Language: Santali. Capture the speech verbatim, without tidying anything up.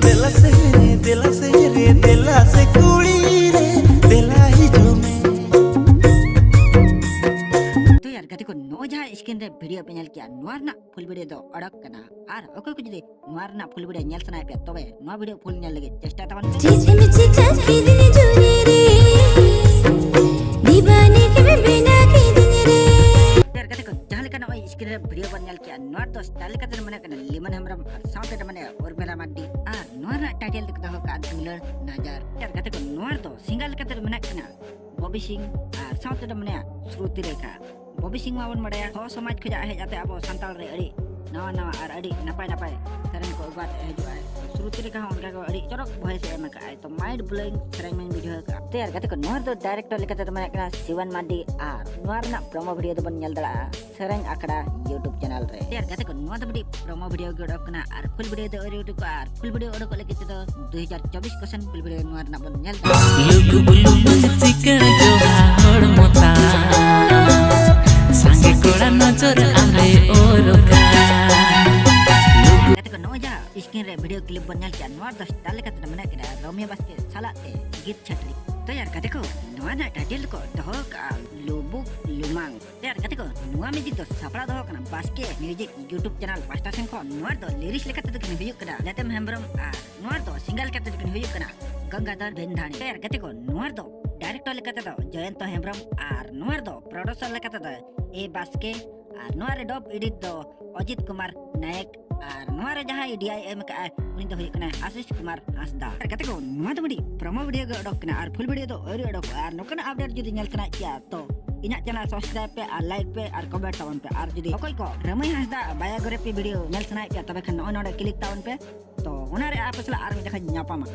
ᱫᱮᱞᱟ ᱥᱮ ᱨᱮ, ᱫᱮᱞᱟ ᱥᱮ ᱨᱮ, ᱫᱮᱞᱟ ᱥᱮ ᱠᱩᱲᱤ ᱨᱮ, ᱫᱮᱞᱟ ᱦᱤᱡᱩᱜ ᱢᱮ᱾ ᱛᱚ ᱭᱟᱨ ᱜᱟᱛᱮ ᱠᱚ, ᱱᱚᱜᱼᱚᱭ ᱡᱟᱦᱟᱸ screen ᱨᱮ video ᱯᱮ ᱧᱮᱞ ᱠᱮᱜᱼᱟ, ᱱᱚᱣᱟ ᱨᱮᱱᱟᱜ full video ᱫᱚ ᱚᱰᱚᱠ ᱠᱟᱱᱟ᱾ ᱟᱨ ᱚᱠᱚᱭ ᱠᱚ ᱡᱩᱫᱤ ᱱᱚᱣᱟ ᱨᱮᱱᱟᱜ full video ᱧᱮᱞ ᱥᱟᱱᱟᱭᱮᱫ ᱯᱮᱭᱟ, ᱛᱚᱵᱮ ᱱᱚᱣᱟ video full ᱧᱮᱞ ᱞᱟᱹᱜᱤᱫ ᱪᱮᱥᱴᱟᱭ ᱛᱟᱵᱚᱱ ᱯᱮ᱾ ᱡᱷᱤᱢ ᱡᱷᱤᱢ ᱪᱤᱠᱟᱹ ᱠᱤᱫᱤᱧ ᱡᱩᱨᱤ ᱨᱮ, ᱫᱤᱣᱟᱱᱤ ᱜᱮᱢ ᱵᱮᱱᱟᱣ ᱠᱤᱫᱤᱧ ᱨᱮ᱾ ᱭᱟᱨ ᱜᱟᱛᱮ ᱠᱚ, ᱡᱟᱦᱟᱸ ᱞᱮᱠᱟ ᱱᱚᱜᱼᱚᱭ screen ᱨᱮ video ᱵᱚᱱ ᱧᱮᱞ ᱠᱮᱜᱼᱟ, ᱱᱚᱣᱟ ᱨᱮᱫᱚ star ᱞᱮᱠᱟᱛᱮ ᱢᱮᱱᱟᱜ ᱠᱤᱱᱟ ᱞᱤᱢᱚᱱ ᱦᱮᱢᱵᱨᱚᱢ ᱟᱨ ᱥᱟᱶᱛᱮ ᱢᱮᱱᱟᱭᱟ ᱩᱨᱢᱤᱞᱟ ᱢᱟᱨᱰᱤ᱾ ᱟᱨ ᱱᱚᱣᱟ ᱨᱮᱱᱟᱜ title ᱫᱚᱠᱚ ᱫᱚᱦᱚ ᱠᱟᱜᱼᱟ ᱫᱩᱞᱟᱹᱲ ᱱᱟᱡᱟᱨ᱾ ᱭᱟᱨ ᱜᱟᱛᱮ ᱠᱚ, ᱱᱚᱣᱟ ᱨᱮᱫᱚ singer ᱞᱮᱠᱟᱛᱮ ᱢᱮᱱᱟᱜ ᱠᱤᱱᱟ ᱵᱚᱵᱤ ᱥᱤᱝ ᱟᱨ ᱥᱟᱶᱛᱮ ᱢᱮᱱᱟᱭᱟ ᱥᱨᱩᱛᱤ ᱨᱮᱠᱷᱟ᱾ ᱵᱚᱵᱤ ᱥᱤᱝ ᱢᱟᱵᱚᱱ ᱵᱟᱲᱟᱭᱟ, ᱦᱚᱲ ᱥᱚᱢᱟᱡᱽ ᱠᱷᱚᱱᱟᱜ ᱦᱮᱡ ᱠᱟᱛᱮ ᱟᱵᱚ ᱥᱟᱱᱛᱟᱲ ᱨᱮ ᱟᱹᱰᱤ ᱱᱟᱣᱟ ᱱᱟᱣᱟ ᱟᱨ ᱟᱹᱰᱤ ᱱᱟᱯᱟᱭ ᱱᱟᱯᱟᱭ ᱥᱮᱨᱮᱧ ᱠᱚ ᱟᱹᱜᱩ ᱠᱟᱛᱮ ᱦᱤᱡᱩᱜ ᱟᱭ᱾ ᱥᱨᱩᱛᱤ ᱨᱮᱠᱷᱟ ᱦᱚᱸ ᱚᱱᱠᱟ ᱜᱮ ᱟᱹᱰᱤ ᱪᱚᱨᱚᱠ voice ᱮ ᱮᱢ ᱟᱠᱟᱫ ᱟᱭ᱾ ᱛᱚ mind blowing ᱥᱮᱨᱮᱧ ᱢᱟᱧ ᱵᱩᱡᱷᱟᱹᱣ ᱠᱟᱜᱼᱟ᱾ ᱛᱚ ᱭᱟᱨ ᱜᱟᱛᱮ ᱠᱚ, ᱱᱚᱣᱟ ᱨᱮᱫᱚ director ᱞᱮᱠᱟᱛᱮ ᱫᱚ ᱢᱮᱱᱟᱜ ᱠᱤᱱᱟ ᱥᱤᱣᱟᱱ ᱢᱟᱨᱰᱤ ᱟᱨ ᱱᱚᱣᱟ ᱨᱮᱱᱟᱜ promo video ᱫᱚᱵᱚᱱ ᱧᱮᱞ ᱫᱟᱲᱮᱭᱟᱜᱼᱟ ᱥᱮᱨᱮᱧ ᱟᱠᱷᱲᱟ YouTube channel ᱨᱮ᱾ ᱛᱚ ᱭᱟᱨ ᱜᱟᱛᱮ ᱠᱚ, ᱱᱚᱣᱟ ᱫᱚ ᱢᱤᱫᱴᱤᱡ promo video ᱜᱮ ᱚᱰᱚᱠ ᱠᱟᱱᱟ ᱟᱨ full video ᱫᱚ ᱟᱹᱣᱨᱤ ᱩᱰᱩᱠᱚᱜᱼᱟ᱾ ᱟᱨ full video ᱩᱰᱩᱠᱚᱜ ᱞᱟᱹᱜᱤᱫ ᱛᱮᱫᱚ ᱫᱩ ᱦᱟᱡᱟᱨ ᱪᱚᱵᱵᱤᱥ ᱠᱚ ᱥᱮᱱ full video ᱱᱚᱣᱟ ᱨᱮᱱᱟᱜ ᱵᱚᱱ ᱧᱮᱞ ᱫᱟᱲᱮᱭᱟᱜᱼᱟ᱾ ᱞᱩᱠᱩ ᱵᱩᱞᱩ ᱵᱩᱞᱩ ᱪᱤᱠᱟᱹ ᱡᱚᱜᱟ ᱦᱚᱲᱢᱚ ᱛᱟᱢ, ᱥᱟᱸᱜᱮ ᱠᱚᱲᱟ ᱱᱚᱡᱚᱨ ᱟᱢᱨᱮ ᱚᱨ ᱠᱟᱱ᱾ ᱜᱟᱛᱮ ᱠᱚ, ᱱᱚᱜᱼᱚᱭ ᱡᱟᱦᱟᱸ screen ᱨᱮ video clip ᱵᱚᱱ ᱧᱮᱞ ᱠᱮᱜᱼᱟ, ᱱᱚᱣᱟ ᱫᱚ star ᱞᱮᱠᱟᱛᱮ ᱢᱮᱱᱟᱜ ᱠᱤᱱᱟ ᱨᱚᱢᱤᱭᱟ ᱵᱟᱥᱠᱮ ᱥᱟᱞᱟᱜ ᱛᱮ ᱜᱤᱛ ᱪᱷᱟᱹᱴᱨᱤ᱾ ᱛᱚ ᱭᱟᱨ ᱜᱟᱛᱮ ᱠᱚ, ᱱᱚᱣᱟ ᱨᱮᱱᱟᱜ title ᱠᱚ ᱫᱚᱦᱚ ᱠᱟᱜᱼᱟ ᱞᱩᱵᱩᱜ ᱞᱩᱢᱟᱝ᱾ ᱛᱚ ᱭᱟᱨ ᱜᱟᱛᱮ ᱠᱚ, ᱱᱚᱣᱟ music ᱫᱚ ᱥᱟᱯᱲᱟᱣ ᱫᱚᱦᱚ ᱠᱟᱱᱟ ᱵᱟᱥᱠᱮ Music YouTube channel ᱯᱟᱦᱴᱟ ᱥᱮᱱ ᱠᱷᱚᱱ᱾ ᱱᱚᱣᱟ ᱨᱮᱫᱚ lyrics ᱞᱮᱠᱟ ᱛᱮᱫᱚ ᱠᱤᱱ ᱦᱩᱭᱩᱜ ᱠᱟᱱᱟ ᱞᱮᱛᱮᱢ ᱦᱮᱢᱵᱨᱚᱢ ᱟᱨ ᱱᱚᱣᱟ ᱨᱮᱫᱚ singer ᱞᱮᱠᱟ ᱛᱮᱫᱚ ᱠᱤᱱ ᱦᱩᱭᱩᱜ ᱠᱟᱱᱟ ᱜᱚᱝᱜᱟᱫᱷᱚᱨ ᱵᱮᱱᱫᱷᱟᱱᱤ᱾ ᱛᱚ ᱭᱟᱨ ᱜᱟᱛᱮ ᱠᱚ, ᱱᱚᱣᱟ ᱨᱮᱫᱚ director ᱞᱮᱠᱟ ᱛᱮᱫᱚ ᱡᱚᱭᱚᱱᱛᱚ ᱦᱮᱢᱵᱨᱚᱢ ᱟᱨ ᱱᱚᱣᱟ ᱨᱮᱫᱚ producer ᱞᱮᱠᱟ ᱛᱮᱫᱚ ᱮ ᱵᱟᱥᱠᱮ ᱟᱨ ᱱᱚᱣᱟ ᱨᱮ dub edit ᱫᱚ ᱚᱡᱤᱛ ᱠᱩᱢᱟᱨ ᱱᱟᱭᱮᱠ ᱟᱨ ᱱᱚᱣᱟ ᱨᱮ ᱡᱟᱦᱟᱸᱭ DI ᱮᱢ ᱟᱠᱟᱫᱼᱟᱭ ᱩᱱᱤ ᱫᱚ ᱦᱩᱭᱩᱜ ᱠᱟᱱᱟᱭ ᱟᱥᱤᱥ ᱠᱩᱢᱟᱨ ᱦᱟᱸᱥᱫᱟ᱾ ᱟᱨ ᱜᱟᱛᱮ ᱠᱚ, ᱱᱚᱣᱟ ᱫᱚ ᱢᱤᱫᱴᱤᱡ promo video ᱜᱮ ᱚᱰᱚᱠ ᱠᱟᱱᱟ ᱟᱨ full video ᱫᱚ ᱟᱹᱣᱨᱤ ᱚᱰᱚᱠᱚᱜᱼᱟ᱾ ᱟᱨ ᱱᱚᱝᱠᱟᱱᱟᱜ update ᱡᱩᱫᱤ ᱧᱮᱞ ᱥᱟᱱᱟᱭᱮᱫ ᱯᱮᱭᱟ ᱛᱚ ᱤᱧᱟᱹᱜ channel subscribe ᱯᱮ ᱟᱨ like ᱯᱮ ᱟᱨ comment ᱛᱟᱵᱚᱱ ᱯᱮ᱾ ᱟᱨ ᱡᱩᱫᱤ ᱚᱠᱚᱭ ᱠᱚ ᱨᱟᱹᱢᱟᱹᱭ ᱦᱟᱸᱥᱫᱟ biography video ᱧᱮᱞ ᱥᱟᱱᱟᱭᱮᱫ ᱯᱮᱭᱟ ᱛᱚᱵᱮ ᱠᱷᱟᱱ ᱱᱚᱜᱼᱚᱭ ᱱᱚᱰᱮ click ᱛᱟᱵᱚᱱ ᱯᱮ᱾ ᱛᱚ ᱚᱱᱟ ᱨᱮ ᱟᱯᱮ ᱥᱟᱞᱟᱜ ᱟᱨ ᱢᱤᱫ ᱫᱷᱟᱣ ᱧᱟᱯᱟᱢᱟ᱾